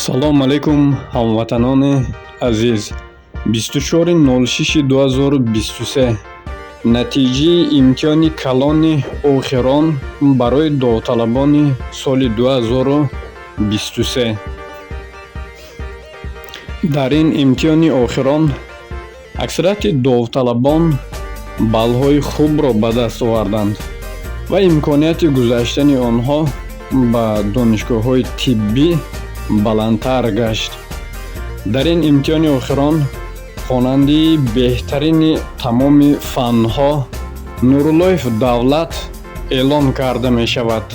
Салом алейкум, ҳамватанони азиз! 24.06.2023 натиҷаи имтиҳони калони охирон барои довталабони соли 2023. Дар ин имтиҳони охирон аксарияти довталабон баллҳои хубро ба даст оварданд ва имконияти гузаштани онҳо ба донишгоҳҳои тиббӣ баландтар гашт. Дар ин имтиҳони охирон хонандаи беҳтарини тамоми фанҳо Нуруллоев Давлат эълон карда мешавад.